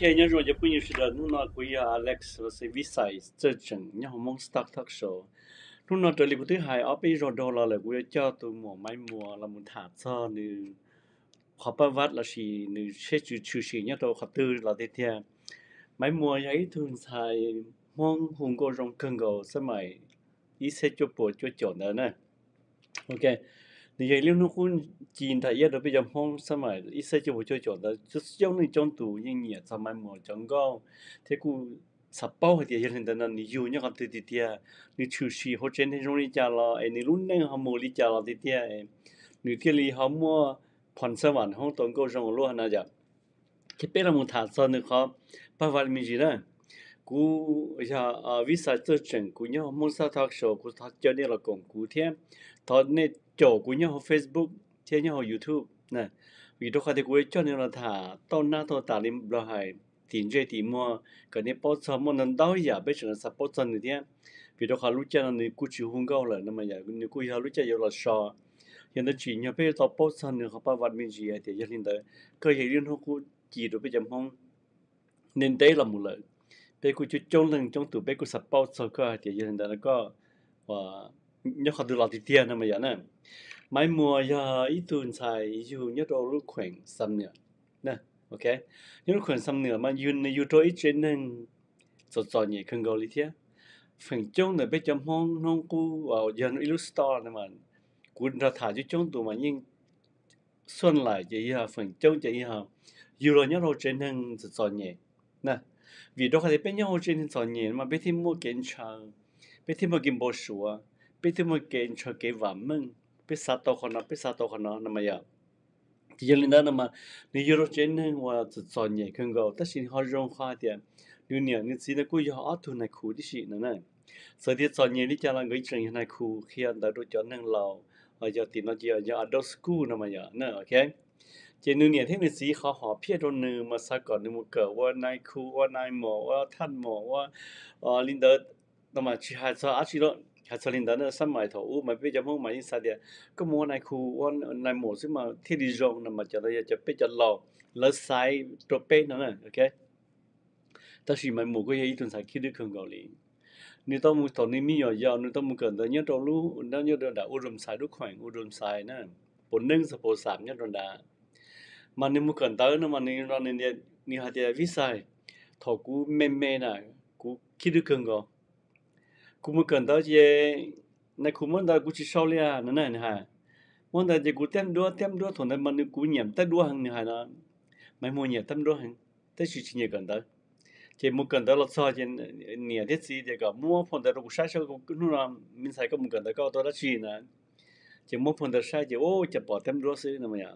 Ok, nyob zoo cov phooj ywg sawv daws, hnub no kuv yog Alex los sis Vij Xais Txawj Tseem nyob hauv Hmoob Stock Talk Show. Hnub no raws li kuv twb hais ob peb zaug dhau los lawm, kuv yuav coj tus muam Maiv Muas los mus tham txog nws qhov paj vaj los sis nws seb tshwm sim nyob rau qhov twg los tiag tiag. Maiv Muas yog ib tug ntxhais Hmoob hu nkauj zoo kawg nkaus xab mais ib txhiab cuaj puas cuaj caum ntawd na. Ok, nws yog ib lub hnub qub ci nram iab rau peb cov Hmoob xab mais ib txhiab cuaj puas cuaj caum ntawd, coob leej coob tus yeej nyiam txog Maiv Muas cov nkauj thiab kuj xav paub hais tias yog li ntawd no nws yug nyob qhov twg tiag tiag, nws tshwm sim hauv tsev neeg zoo li cas los es nws lub neej ho mus li cas los tiag tiag, nws thiaj li ho muaj phom xab vam hoob tau nkauj zoo ua luaj no yom. Ces peb los mus tham txog nws qhov paj vaj me ntsis na. Kuv yog Vij Xais Txawj Tseem, kuv nyob hauv Hmoob Stock Talk Show, kuv thov caw nej los koom kuv thiab thov nej caum kuv nyob hauv Facebook thiab nyob hauv YouTube. Vim rau qhov tias kuv yuav coj nej los tham tau nab tau tas li nplog hais tim ntsej tim muag kom nej paub txog muaj ntau ntau yam peb tseem xav paub txog nws thiab. Vim rau qhov lub caij no nws kuj tsis hu nkauj lawm no mas yog nws kuj yog lub caij yuav los so. Yog ntawd tsim nyog peb yuav tau paub txog nws qhov paj vaj me ntsis hais tias yog li ntawd koj yog ib lub hnub qub ci rau peb cov Hmoob ntev ntev los mus lawm. Peb kuj coob coob leej coob tus peb kuj xav paub txog koj hais tias yog li ntawd no koj nyob qhov twg los tiag tiag no mas yog na. Maiv Muas yog ib tug ntxhais yug nyob rau lub khueem Xam Nwm. Ok, nyob lub khueem Xam Nwm mas yug nws yug rau ib tsev neeg txom txom nyem kawg nkaus li thiab. Feem coob ntawm peb cov Hmoob hnub qub yog ib lub story no mas kuv nrog tham coob coob tus mas yeej xuaj laim ces yog feem coob ces yog yug los nyob rau tsev neeg txom txom nyem na. Vim rau qhov tias peb nyob hauv tsev neeg txom nyem mas peb thiaj muaj kev ntshaw, peb thiaj muaj kev npau suav, peb thiaj muaj kev ntshaw kev vam meej, peb xav tau qhov no peb xav tau qhov no no mas yog. Ces yog li ntawd no mas nws yug rau tsev neeg uas txom txom nyem kawg nkaus tab sis nws ho zoo qhov hais tias nws niam nws txiv ntawd kuj yog ob tug nais khu tib si no na. Txawm tias txom nyem li cas los nkawd tseem yog nais khu qhia ntawv rau cov neeg laus, yog tim no ces yog adult school no mas yog na. Ok, ces nws niam thiab nws txiv qhov hom phiaj rau nws mas xav kom nws mus kawm ua nais khu, ua nais mos, ua thaj mos, ua li ntawd no mas tsis hais txog dab tsi lawm. Hais txog li ntawd na, xab mais thaum ub mas peb cov Hmoob mas yeej xav tias koj mus ua nais khu ua nais mos xwb mas thiaj li zoo no mas cov ntawd yog cov peb cov laus lawv xaiv rau peb no na. Ok, tab sis Maiv Muas kuj yog ib tug ntxhais khib dwb kawg nkaus li. Nws tau mus thaum nws me nyuam yaus nws tau mus kawm ntawv nyob rau lub, nyob rau nram Ua Dum Xais, lub khueem Ua Dum Xais na, Pus Neeb Xas Pus Xam nyob rau nrad. Mas nws mus kawm ntawv no mas nws, nws hais tias Vij Xais, thaum kuv me me na, kuv khib dwb kawg nkaus. Kuv mus kawm ntawv ces nais khu muab ntawv kuv tsis sau li no na nws hais. Muab ntawv ces kuv tiab duab tiab duab, thaum ntawd mas nws, kuv nyiam tiab duab heev nws hais no. Maiv Muas nyiam tiab duab heev tab sis tsis nyiam kawm ntawv. Ces mus kawm ntawv los txog ces niam thiab txiv tias kom muab phau ntawv rau kuv saib saib hnub no me ntxhais koj mus kawm ntawv koj ua tau dab tsi na. Ces muab phau ntawv saib ces ua cas pom tiab duab xwb no.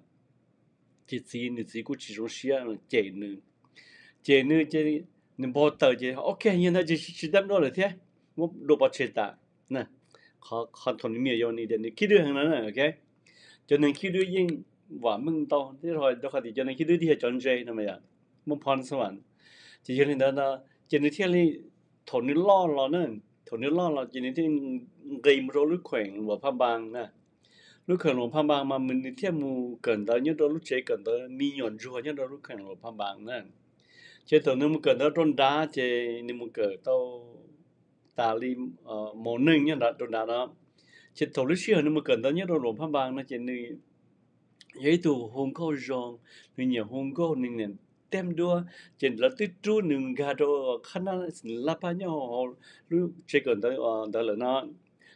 Ces txiv, nws txiv kuj tsis zoo siab cem nws, cem nws ces nws npau taws ces ok yog ntawd ces tsis tiab duab lawm thiab, muab dua pov tseg tas. Qhov thaum nws me nyuam yaus nws tias nws khib dwb heev no na. Ok, cov neeg khib dwb yeej vam meej ntau thiab, rau qhov tias cov neeg khib dwb twb yog cov ntse no mas yog muaj phom xab vam. Ces yog li ntawd no ces nws thiaj li, thaum nws loj los na, thaum nws loj los ces nws thiaj nqis mus rau lub khueem Luam Phaj Npas na. Lub khueem Luam Phaj Npas mas nws thiaj mus kawm ntawv nyob rau lub tsev kawm ntawv me nyuam ntsuag nyob rau lub khueem Luam Phaj Npas na. Ces thaum nws mus kawm ntawv rau nrad ces nws mus kawm tau tas li mos neej nyob rau nrad no. Ces thaum lub sij hawm nws mus kawm ntawv nyob rau Luam Phaj Npas no ces nws yog ib tug hu nkauj zoo, nws nyiam hu nkauj, nws nyiam tiab duab, ces lawv twb rub nws nkag rau qhab nab laj pab nyob hauv lub tsev kawm ntawv ntawd lawm no.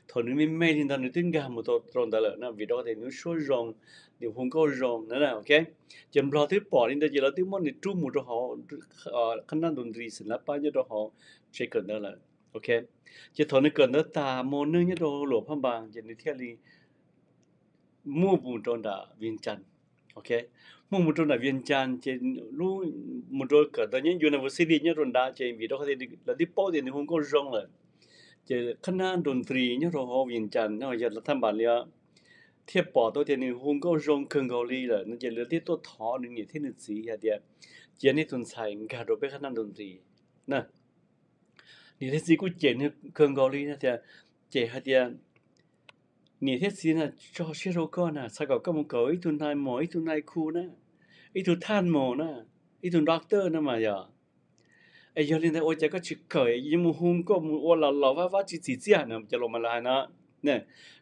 Thaum nws me me li ntawd nws twb nkag mus rau ntawd lawm no, vim rau qhov tias nws lub suab zoo, nws hu nkauj zoo na. Ok, ces nplog twb pom li ntawd ces lawv twb muab nws rub mus rau hauv qhab nab ntu ntris xeem laj pab nyob rau hauv tsev kawm ntawv lawm. Ok, ces thaum nws kawm ntawv tas mos neej nyob rau Luam Phaj Npas ces nws thiaj li move mus rau nram Vias Cas. Ok, move mus rau nram Vias Cas ces lub, mus rau kawm ntawv nyob University nyob rau nrad ces vim rau qhov tias lawv twb paub tias nws hu nkauj zoo lawm, ces qhab nab ntu ntris nyob rau hauv Vias Cas no yog lawv thaj npas li os, thiaj pom tau tias nws hu nkauj zoo kawg nkaus li lawm no ces lawv thiaj tuaj thov nws niam thiab nws txiv hais tias cia nej tus ntxhais nkag rau peb qhab nab ntu ntris na. Niam thiab txiv kuj cem nws kawg nkaus li tias, cem hais tias niam thiab txiv na tso siab rau koj na, xav kom koj mus kawm ib tug nais mos, ib tug nais khu na, ib tug thaj mos na, ib tug doctor no mas yog Yog li ntawd ua cas koj tsis kawm, yuav mus hu nkauj mus ua los los vaj vab tsis txim txiaj no, cov laus mas lawv hais no.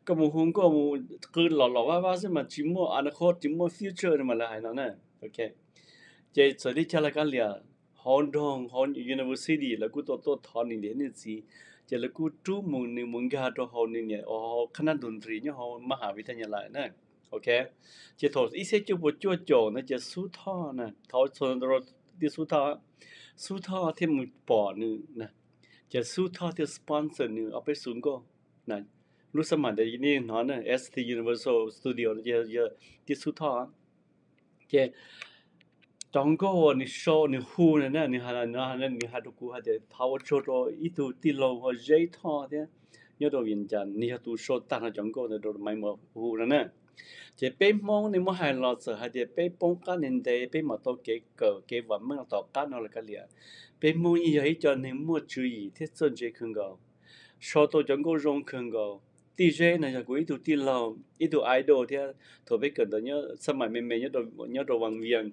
Koj mus hu nkauj mus qw los los vaj vab xwb mas tsis muaj a na khos, tsis muaj future no mas lawv hais no na. Ces txawm li cas los kav liam, hauv nroog hauv university lawv kuj tuaj tuaj thov nws niam nws txiv, ces lawv kuj rub mus nws mus nkag rau hauv nws niam hauv qhab nab ntug nris nyob hauv mab ham vi thaj nyas lais na. Ces thaum ib txhiab cuaj puas cuaj caum ntawd ces Xub Thoj na, thaum txhua rau tij Xub Thoj, Xub Thoj thiaj mus pom nws na, ces Xub Thoj thiaj sponsor nws ob peb xu nkauj. Lub xab maim ntawd nej hnov na, S T Universal Studio no ces yog tij Xub Thoj. Ces cov nkauj uas nws sau nws hu na, nws hais, nws hais rau kuv hais tias thov ua tsaug rau ib tug tij laug hu ua Zeb Thoj thiab, nyob rau Vias Cas, nws yog tus sau tag nrho cov nkauj ntawd rau Maiv Muas hu no na. Ces peb Hmoob nej muab hais los txawm hais tias peb poob qab ntev ntev peb mam tau kev kawm kev vam meej tom qab no los kav liam, peb Hmoob yeej yog ib co neeg muaj tswv yim thiab txawj ntse kawg nkaus, sau tau cov nkauj zoo kawg nkaus. Tij Zeb no yog kuv ib tug tij laug ib tug idol thiab thaum peb kawm ntawv nyob xab maim me me nyob rau Vas Vias,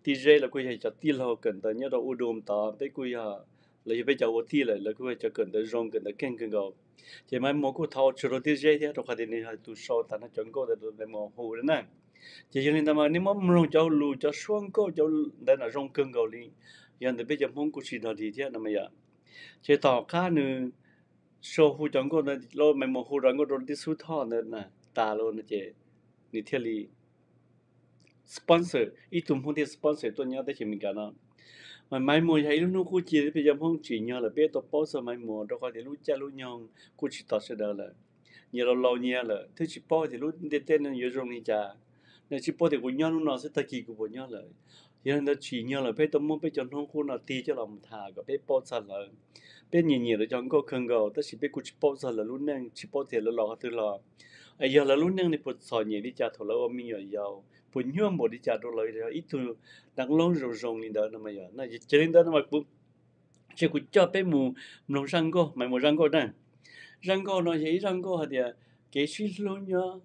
tij Zeb los kuj yog cov tij laug kawm ntawv nyob rau U Dum tod, peb kuj yog, los yog peb cov ua tij lawm los kuj yog cov kawm ntawv zoo kawm ntawv keej kawg nkaus. Ces Maiv Muas kuj thov ua tsaug rau tij Zeb thiab rau qhov tias nws yog tus sau tag nrho cov nkauj ntawd rau Maiv Muas hu na. Ces yog li ntawd mas nej muab mloog cov lus cov suab nkauj cov ntawd no zoo kawg nkaus li, yog ntawd peb cov Hmoob kuj tsis dog dig thiab no mas yom. Ces tom qab nws sau hu cov nkauj ntawd, Maiv Muas hu cov nkauj rau tij Xub Thoj ntawd na, tas lawm no ces nws thiaj li sponsor, ib tug Hmoob thiaj sponsor tuaj nyob teb chaws Amelikas no. Mas Maiv Muas yog ib lub hnub qub ci peb cov Hmoob tsim nyog lawm peb tau paub txog Maiv Muas rau qhov tias lub caij lub nyoog kuj tsis tos sawv daws lawm. Nyias laus laus nyias lawm thiaj tsis paub tias lub ntiaj teb no yuav zoo li cas, nws tsis paub tias kuv nyob hnub no xwb tag kis kuv puas nyob lawm. Yog li ntawd tsim nyog lawm peb tau muab peb cov hnub qub no tig coj los mus tham kom peb paub txog lawv. Peb nyiam nyiam lawv cov nkauj kawg nkaus tab sis peb kuj tsis paub txog lawv lub neej, tsis paub tias lawv los qhov twg los, yog lawv lub neej ne puas txom nyem li cas thaum lawv ua me nyuam yaus, puas nyuaj npaum li cas rau lawv yog ib tug dab laug zoo zoo li ntawd no mas yog. Ces li ntawd no mas kuv, ces kuv coj peb mus mloog zaj nkauj, Maiv Muas zaj nkauj na. Zaj nkauj no yog ib zaj nkauj hais tias kev sib hlub nyob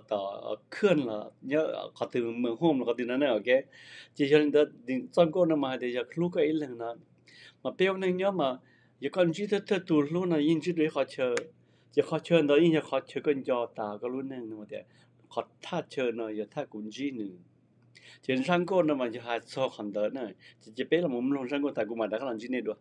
tom khwj los nyob qhov twg, mws hom los qhov twg no ne. Ces yog li ntawd txoj nkauj no mas hais tias yog hlub koj ib leeg no, mas peb ua neej nyob mas yog koj ntsib thawj thawj tus hlub no yeej ntsib rau ib qhov chaw, ces qhov chaw ntawd yeej yog qhov chaw koj nco tas koj lub neej no tias qhov thaj chaw no yog thaj kuv ntsib nws. Ces zaj nkauj no mas yog hais txog qhov ntawd na. Ces peb los mloog zaj nkauj tas kuv mam rov qab los ntsib nej dua.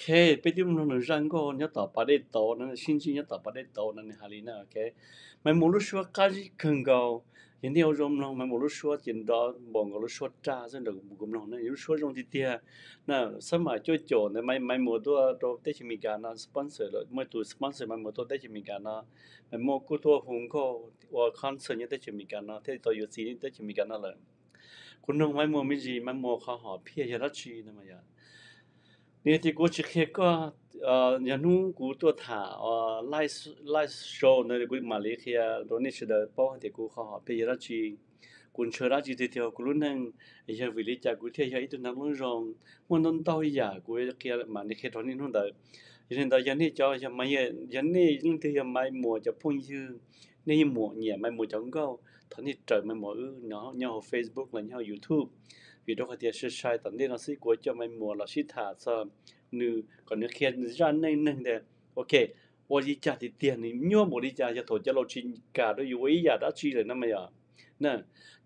Ok, peb twb mloog nws zaj nkauj nyob tom pas dej tauv no, sib ntsib nyob tom pas dej tauv no nws hais li na, ok. Maiv Muas lub suab qab zib kawg nkaus. Yog nej ua zoo mloog Maiv Muas lub suab ces nrov npaum nkaus lub suab raj xwb nrog kuv mloog na, lub suab zoo tiag tiag na. Xab mas cuaj caum ntawd Maiv Muas tuaj rau teb chaws Amelikas no sponsor lawm, muaj tus sponsor Maiv Muas tuaj teb chaws Amelikas no. Maiv Muas kuj tuaj hu nkauj ua concert nyob teb chaws Amelikas no thiab tau yuav txiv teb chaws Amelikas no lawm. Kuv noog Maiv Muas me ntsis, Maiv Muas qhov hom phiaj yog dab tsi no mas yog nws tias kuv tsis qhia koj, yog hnub kuv tuaj tham live show ntawd kuv mam li qhia rau nej sawv daws paub hais tias kuv qhov hom phiaj yog dab tsi. Kuv ntshaw dab tsi tiag tiag kuv lub neej, yog vim li cas kuv thiaj yog ib tug neeg lub zoo, muaj ntau ntau yam kuv qhia mam li qhia rau nej hnub ntawd. Yog li ntawd yog nej cov, yog nej leej twg yog Maiv Muas cov phooj ywg, nej yeej muaj nyiam Maiv Muas cov nkauj, thov nej raws Maiv Muas wb nyob hauv Facebook los nyob hauv YouTube. Vim rau qhov tias sai sai tom ntej no xwb kuv coj Maiv Muas los sib tham txog nws kom nws qhia zaj neej neeg tias, ok, ua li cas tiag tiag nws nyuaj npaum li cas yog thaum cov laus tsis kam rau yus ua ib yam dab tsi lawm no mas yog. Na,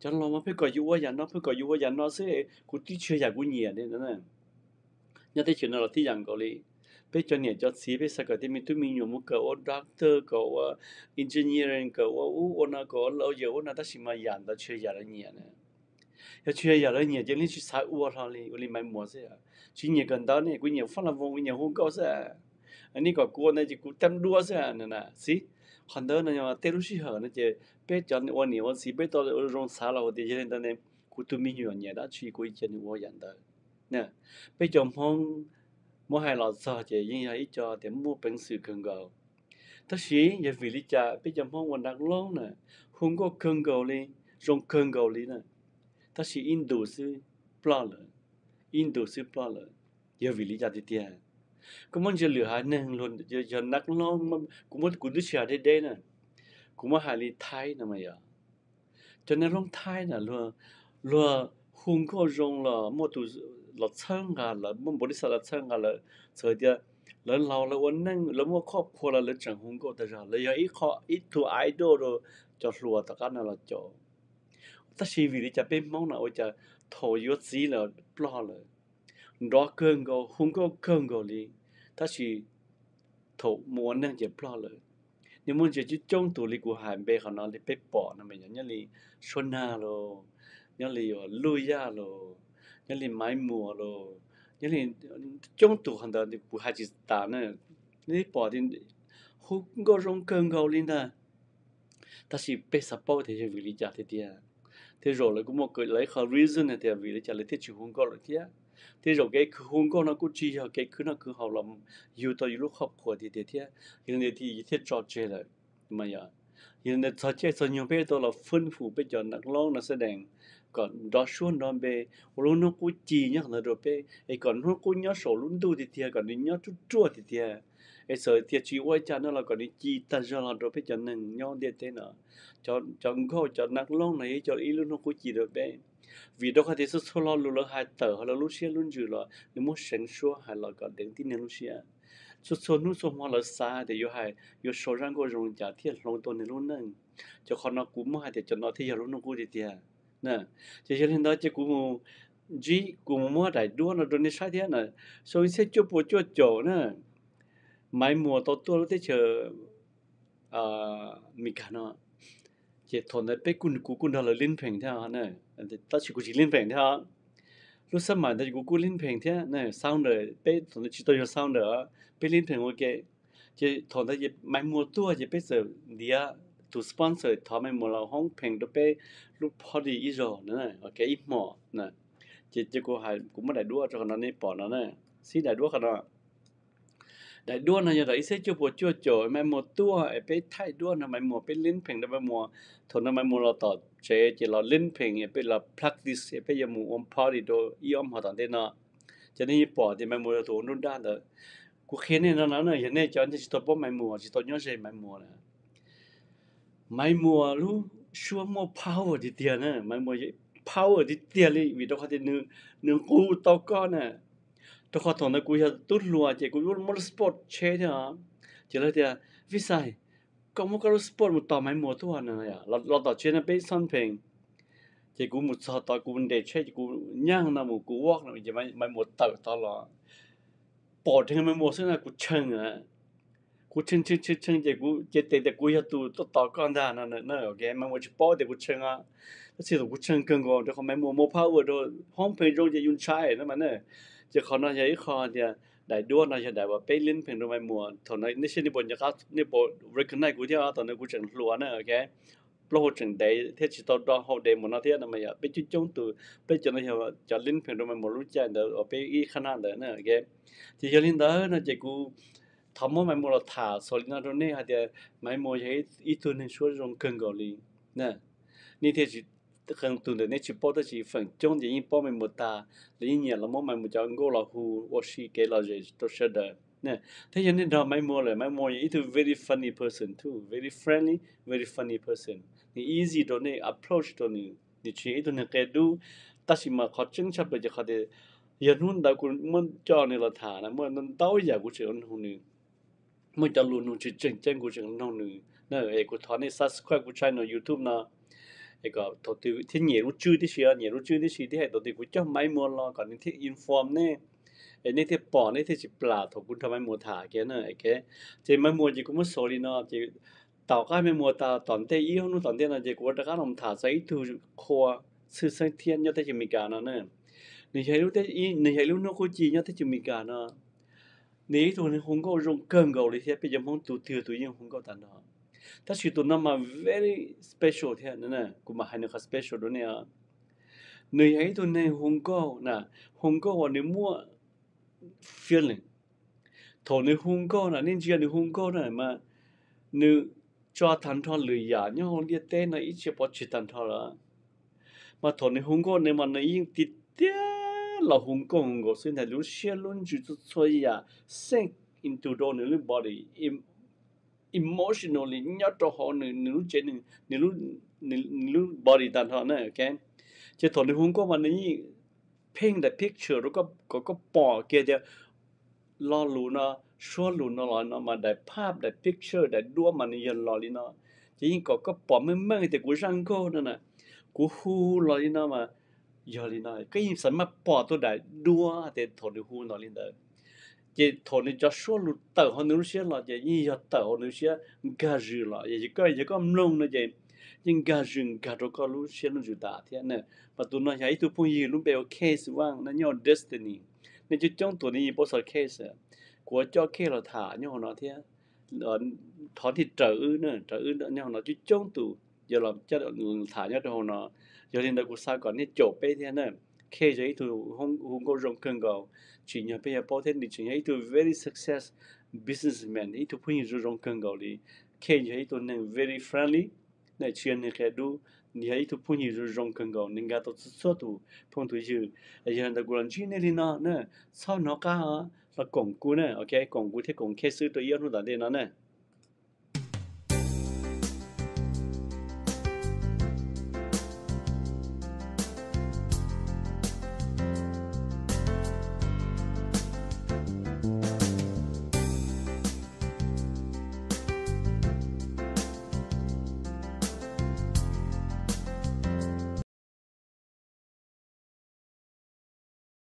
cov laus mas pheej kom yus ua yam no, pheej kom yus ua yam no xwb, kuv twb tsis yog yam kuv nyiam li. Nyob teb chaws no los tib yam nkaus li. Peb cov niam cov txiv peb xav kom tej me tub me nyuam mus kawm ua doctor, kom ua engineering, kom ua ub ua no, kom ua lawyer ua no, tab sis mas yam ntawd tsis yog yam lawv nyiam na. Yog tsis yog yam lawv nyiam ces leej tsis xav ua hlo li, ua li Maiv Muas xwb. Tsis nyiam kawm ntawv ne, kuv nyiam Fab Laj Voos, kuv nyiam hu nkauj xwb. Nej kom kuv ua ntawd ces kuv tam duab xwb na. Xib, qhov ntawd no yog tej lub sij hawm no ces peb cov ua niam ua txiv peb tau zoo xav los tias yog li ntawd ne, kuv tus me nyuam nyiam dab tsi kuv cia nws ua yam ntawd. Peb cov Hmoob muab hais los txog ces yeej yog ib co tias muaj peev xwm kawg nkaus. Tab sis yog vim li cas peb cov Hmoob ua nab loob na, hu nkauj kawg nkaus li, zoo kawg nkaus li na, tab sis ib ntus xwb ploj lawm, ib ntus xwb ploj lawm. Yog vim li cas tiag tiag? Koj muab ntsia lwm haiv neeg, yog nab loob, kuv muab kuv twb tsis hais deb deb na, kuv muab hais li Thaib no mas yog cov nab loob Thaib na, luag hu nkauj zoo los muaj tus los txhawb nqa lawv, muaj npaum li xav los txhawb nqa lawv, txawm tias lawv laus lawv ua neej lawv muaj khuaj phuas los lawv tseem hu nkauj tag zog, lawv yog ib qho ib tug idol rau cov hluas tom qab no los caum. Tab sis vim li cas peb Hmoob no ua cas thaum yuav txiv lawm ploj lawm, nrov kawg nkaus, hu nkauj kawg nkaus li, tab sis thaum mus ua neeg ces ploj lawm. Nej muab ntsia coob coob tus li kuv hais npe qhov no li peb pom no mas yog nyob li Suab Nag los, nyob li Luj Yaj los, nyob li Maiv Muas los, nyob li coob tus qhov ntawd kuv hais tsis tas na. Nej pom tias hu nkauj zoo kawg nkaus li ntag. Tab sis peb xav paub tias yog vim li cas tiag tiag. Tej zaum lawv kuj muaj lawv ib qho reason hais tias vim li cas lawv thiaj tsis hu nkauj lawm thiab. Tej zaum kev khwv hu nkauj no kuj tsis yog kev khwv noj khwv haus los yug tau yus lub qhov phuas tiag tiag thiab. Yog li ntawd thiaj tso tseg lawm. Mas yog, yog li ntawd txog caij txog nyoog peb tau los fwb fum peb cov nab loob no xab dees kom nrov suab nrov npe, ua lub hnub qub ci nyob qhov ntawd rau peb es kom hnub qub nyob saum lub ntuj tiag tiag, kom nws nyob ruaj ruaj tiag tiag. Es txawm tias tsis ua cas no los kom nws ci tag zog los rau peb cov neeg nyob ntiaj teb no. Cov nkauj cov nab loob no yog ib co ib lub hnub qub ci rau peb. Vim rau qhov tias txhua txhua lo lus lawv hais tawm hauv lawv lub siab lub ntsws los nws muab seev suab hais los kom deev tib neeg lub siab. Txhua txhua hnub txhua hmo lawv xav tias yuav hais yuav sau zaj nkauj zoo li cas thiaj hloov tau nws lub neej. Cov qhov no kuv muab hais tias cov no thiaj yog lub hnub qub tiag tiag. Ces yog li ntawd ces kuv mus ntsib, kuv mus muab daim duab no rau nej saib thiab na. Xyoo ib txhiab cuaj puas cuaj caum na, Maiv Muas tau tuaj lub teb chaws Amelikas no, ces thaum ntawd peb kuj, kuv kuj nrog lawv lib pheem thiab, tab sis kuv tsis lib pheem thiab. Lub xab mais ntawd kuv kuj lib pheem thiab, sounder, peb thaum ntawd tsis tau yog sounder, peb lib pheem ua ke. Ces thaum ntawd Maiv Muas tuaj ces peb txawm ntiav tus sponsor thov Maiv Muas los hoob pheem rau peb lub party ib zaug, ib hmos. Ces kuv, kuv muab daim duab rau qhov no nej pom no na, xib daim duab qhov no. Daim duab no yog daim ib txhiab cuaj puas cuaj caum Maiv Muas tuaj es peb thaij duab no Maiv Muas, peb lib pheem rau Maiv Muas. Thaum no Maiv Muas los tom tsev ces los lib pheem es peb los practice es peb yuav mus ua party rau ib ob hmo tom ntej no. Ces nej yeej pom tias Maiv Muas yog tus ua nruab nrab ntawd. Kuv qhia nej no no na, yog nej cov nej tsis tau paub Maiv Muas, tsis tau nyob ze Maiv Muas na, Maiv Muas lub suab muaj power tiag tiag na, Maiv Muas power tiag tiag li vim rau qhov tias nws nqus tau koj na. Rau qhov thaum ntawd kuv yog tub hluas ces kuv muab lub sport tsheb thiab os. Ces lawv tias, Vij Xais, koj muab koj lub sport mus tos Maiv Muas tuaj no, los tom tsev no peb xab pheem. Ces kuv mus txog tod kuv nres tsheb ces kuv nyaaj no mus kuv walk no ces Maiv Muas tawm tod los. pom dheev Maiv Muas xwb na kuv tshee na. Kuv tshee tshee tshee tshee ces kuv cev tes tias kuv yog tus tuaj tos koj ntag no na. Maiv Muas tsis paub tias kuv tshee os, tab sis thaum kuv tshee kawg nkaus rau qhov Maiv Muas muaj power rau hoob pheej zoo ces yus ntshai no mas na. Ces qhov no yog ib qho tias daim duab no yog daim uas peb link pheej rau Maiv Muas. Thaum no nej saib nej puas nco qab, nej puas recognize kuv thiab, thaum no kuv tseem hluas na. Plaub hau tseem ntev thiab tsis tau do hau dev mus no thiab no mas yog peb coob coob tus, peb cov no yog cov link pheej rau Maiv Muas lub caij ntawd uas peb ib qhab na ntawd na. Ces yog li ntawd no ces kuv thov muab Maiv Muas los tham xaus li no rau nej hais tias Maiv Muas yog ib tug neeg suab zoo kawg nkaus li. Nej thiaj tsis, qee tus ntawm nej tsis paub tab sis feem coob ces yeej paub Maiv Muas tag, lawv yeej nyiam los muab Maiv Muas cov nkauj los hu ua si kev lom zem rau sawv daws. Thiab yog nej nrog Maiv Muas lawm, Maiv Muas yog ib tug very funny person too, very friendly, very funny person. Nws easy rau nej approach rau nws, nws tsis yog ib tug neeg qia dub. Tab sis mas qhov tseeb tshaj plaws ces qhov tias yog hnub ntawd kuv muab coj nws los tham na, muaj ntau yam kuv tseem noog nws, muaj cov lus nug tsis tseem ceeb kuv tseem noog nws na. Es kuv thov nej subscribe kuv channel YouTube no, es kom thaum twg thiab nyem lub tswb tib si, nyem lub tswb tib si thiab hais thaum twg kuv coj Maiv Muas los kom nws thiaj inform nej, es nej thiaj pom nej thiaj tsis plam thaum kuv nrog Maiv Muas tham kiag na. Ces Maiv Muas ces kuv muab xaus li no ces tom qab Maiv Muas tas tom ntej ib ob hnub tom ntej no ces kuv rov qab los tham txog ib tug qhua tshwj xeeb thiab nyob teb chaws Amelikas no na. Nws yog ib lub hnub qub ci nyob teb chaws Amelikas no. Nws yog ib tug neeg hu nkauj zoo kawg nkaus li thiab peb cov Hmoob tus twg tus yeej hu nkauj tag nrho. Tab sis tus no mas very special thiab, kuv mam hais nws qhov special rau nej. Nws yog ib tug neeg hu nkauj na, hu nkauj uas nws muaj feeling. Thaum nws hu nkauj na, nej ntsia nws hu nkauj na mas nws tso tag nrho lwm yam nyob hauv ntiaj teb no ib txhia pov tseg tag nrho lawm. Mas thaum nws hu nkauj ne mas nws yeej tiag tiag los hu nkauj nkaus xwb ntag, lub siab lub ntsws txhua txhua yam sink into rau nws lub body, emotionally nyob rau hauv nws, nws lub cev, nws lub body tag nrho na. Ces thaum nws hu nkauj mas nws yeej paint daim picture rau kom koj pom kiag tias lo lus no, suab lus no los no mas daim phab, daim picture, daim duab mas nws yog los li no. Ces yeej kom koj pom meej meej tias kuv zaj nkauj no na, kuv hu los li no mas yog li no, koj yeej xav maj pom tau daim duab tias thaum nws hu no li ntawd. Ces thaum nws cov suab lus tawm hauv nws lub siab los ces yeej yog tawm hauv nws lub siab nkag zws los, yog koj, yog koj mloog no ces yeej nkag zws nkag rau koj lub siab lub ntsws tas thiab na. Mas tus no yog ib tug phooj ywg lub npe ua Case Wang no nyob Destiny. Nej coob coob tus nej yeej paub txog Case, kuv ua coj Case los tham nyob hauv no thiab. Thov nej raws wb, raws wb nyob hauv no coob coob tus yuav los tham nyob rau hauv no. Yog li ntawd kuv xav kom nej caum peb thiab na. Case yog ib tug hu nkauj zoo kawg nkaus, tsim nyog peb yuav paub thiab nws tseem yog ib tug very success businessman, ib tug phooj ywg zoo zoo kawg nkaus li. Case yog ib tug neeg very friendly, tsis yog neeg qia dub, yog ib tug phooj ywg zoo zoo kawg nkaus, nws nkag tau txhua txhua tus phooj tus ywg. Yog li ntawd kuv los ntsib nej li no na, txhob hnov qab, los koom kuv na, koom kuv thiab koom Case xwb rau ib ob hnub tom ntej no na.